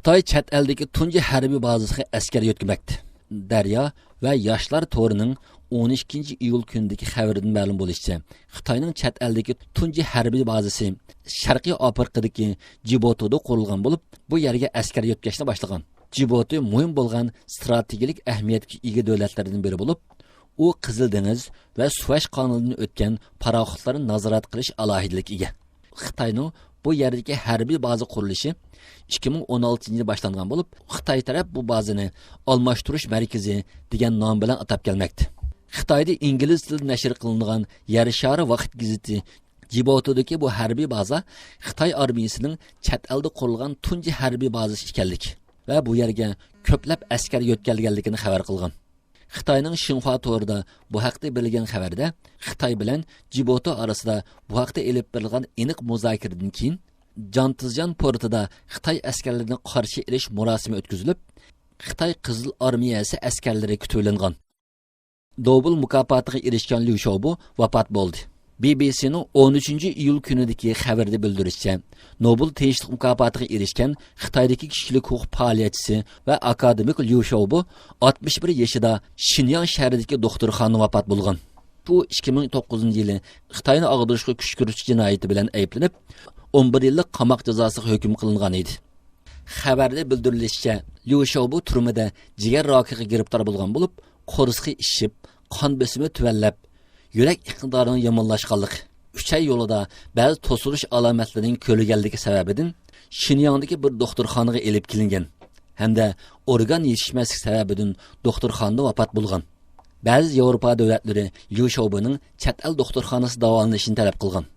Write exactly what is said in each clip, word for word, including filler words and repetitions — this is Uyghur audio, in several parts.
خىتاي چەت ئەلدىكى تۇنجى ھەربىي بازىسىغا ئەسكەر يۆتكىمەكتە. دەريا ۋە ياشلار تورىنىڭ ئون ئىككىنچى ئىيۇل كۈنىدىكى خەۋىرىدىن مەلۇم بولۇشىچە، خىتاينىڭ چەت ئەلدىكى تۇنجى ھەربىي بازىسى شەرقىي ئافرىقىدىكى جىبوتىدا قۇرۇلغان بولۇپ، بۇ يەرگە ئەسكەر يۆتكەشنى باشلىغان. جىبوتى مۇھىم بولغان ستراتېگىيىلىك ئەھمىيەتكە ئىگە دۆلەتلەردىن بىرى بولۇپ، ئۇ قىزىل دېڭىز ۋە سۇۋەيش قانىلىدىن ئۆتكەن پاراخوتلارنى نازارەت قىلىش ئالاھىدىلىكىگە ئىگە. خىتاينىڭ بۇ يەردىكى ھەربىي بازا قۇرۇلۇشى ئىككى مىڭ ئون ئالتىنچى يىلى باشلانغان بولۇپ، خىتاي تەرەپ بۇ بازىنى ئالماشتۇرۇش مەركىزى دېگەن نام بىلەن ئاتاپ كەلمەكتە. خىتايدا ئىنگلىز تىلىدا نەشر قىلىنغان يەر شارى ۋاقىت گېزىتى جىبوتىدىكى بۇ ھەربىي بازا خىتاي ئارمىيىسىنىڭ چەت ئەلدە قۇرۇلغان تۇنجى ھەربىي بازىسى ئىكەنلىكى ۋە بۇ يەرگە كۆپلەپ ئەسكەر يۆتكەلگەنلىكىنى خەۋەر قىلغان. خىتاينىڭ شىنخۇا تورىدا بۇ ھەقتە بېرىلگەن خەۋەردە، خىتاي بىلەن جىبوتى ئارىسىدا بۇ ھەقتە ئېلىپ بېرىلغان ئېنىق مۇزاكىرىدىن كېيىن، جانتىزجان پورتىدا خىتاي ئەسكەرلىرىنى قارشى ئېلىش مۇراسىمى ئۆتكۈزۈلۈپ، خىتاي قىزىل ئارمىيەسى ئەسكەرلىرى كۈتۈۋېلىنغان. نوبېل مۇكاپاتىغا ئېرىشكەن ليۇ شياۋبو ۋاپات بولدى. بى بى سىنىڭ ئون ئۈچىنچى ئىيۇل كۈنىدىكى خەۋىرىدە بىلدۈرۈشىچە، نوبېل تىنچلىق مۇكاپاتىغا ئېرىشكەن خىتايدىكى كىشىلىك ھوقۇق پائالىيەتچىسى ۋە ئاكادېمىك ليۇ شياۋبو ئاتمىش بىر يېشىدا شىنياڭ شەھىرىدىكى دوختۇرخانىدا ۋاپات بولغان. ئۇ ئىككى مىڭ توققۇزىنچى يىلى خىتاينى ئاغدۇرۇشقا كۈشكۈرتۈش جىنايىتى بىلەن ئەيىبلىنىپ، ئون بىر يىللىق قاماق جازاسىغا ھۆكۈم قىلىنغان ئىدى. خەۋەردە بىلدۈرۈلۈشىچە، ليۇ شياۋبو تۈرمىدە جىگەر راكىغا گىرىپتار بولغان بولۇپ، قورسىقى ئىششىپ، قان بېسىمى تۆۋەنلەپ، يۈرەك ئىقتىدارىنىڭ يامانلاشقانلىقى، ئۈچ ئاي يولىدا بەزى توسۇلۇش ئالامەتلىرىنى كۆرگەنلىكى سەۋەبىدىن شىنياڭدىكى بىر دوختۇرخانىغا ئېلىپ كېلىنگەن ھەمدە ئورگان يېتىشمەسلىك سەۋەبىدىن دوختۇرخانىدا ۋاپات بولغان. بەزى ياۋروپا دۆلەتلىرى ليۇ شياۋبونىڭ چەت ئەل دوختۇرخانىسىدا داۋالىنىشىنى تەلەپ قىلغان.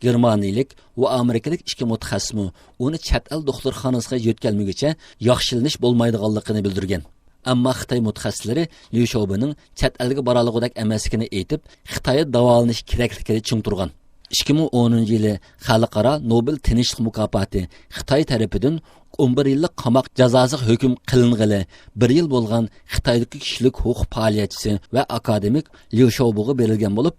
گېرمانىيىلىك ۋە ئامېرىكىلىق ئىككى مۇتەخەسسىسمۇ ئۇنى چەت ئەل دوختۇرخانىسىغا يۆتكەلمىگۈچە ياخشىلىنىش بولمايدىغانلىقىنى بىلدۈرگەن. ئەمما خىتاي مۇتەخەسسىسلىرى ليۇ شياۋبونىڭ چەت ئەلگە بارالىغۇدەك ئەمەسلىكىنى ئېيتىپ، خىتايدا داۋالىنىش كېرەكلىكىنى چىڭ تۇرغان. ئىككى مىڭ ئونىنچى يىلى خەلقئارا نوبېل تىنچلىق مۇكاپاتى خىتاي تەرىپىدىن ئون بىر يىللىق قاماق جازاسىغا ھۆكۈم قىلىنغىلى بىر يىل بولغان خىتايدىكى كىشىلىك ھوقۇق پائالىيەتچىسى ۋە ئاكادېمىك ليۇ شياۋبوغا بېرىلگەن بولۇپ،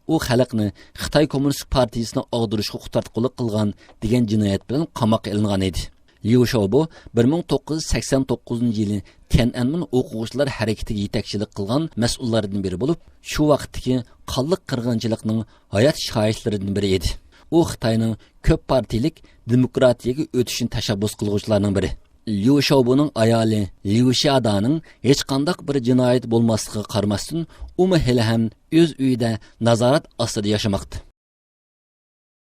ئۇ خەلقنى خىتاي كوممۇنىست پارتىيىسىنى ئاغدۇرۇشقا تارتقۇلۇق قىلغان دېگەن جىنايەت بىلەن قاماققا ئېلىنغان ئىدى. ليۇ شياۋبو بىر مىڭ توققۇز يۈز سەكسەن توققۇزىنچى يىلى تيەنئەنمېن ئوقۇغۇچىلار ھەرىكىتىگە يېتەكچىلىك قىلغان مەسئۇللاردىن بىرى بولۇپ، شۇ ۋاقىتتىكى قانلىق قىرغىنچىلىقنىڭ ھايات شاھىتلىرىدىن بىرى ئىدى. ئۇ خىتاينىڭ كۆپ پارتىيىلىك دېموكراتىيەگە ئۆتۈشىنى تەشەببۇس قىلغۇچىلارنىڭ بىرى. ليۇ شياۋبونىڭ ئايالى ليۇ شيادانىڭ ھېچقانداق بىر جىنايەت بولماسلىقىغا قارىماستىن، ئۇمۇ ھېلىھەم ئۆز ئۆيىدە نازارەت ئاستىدا ياشىماقتا.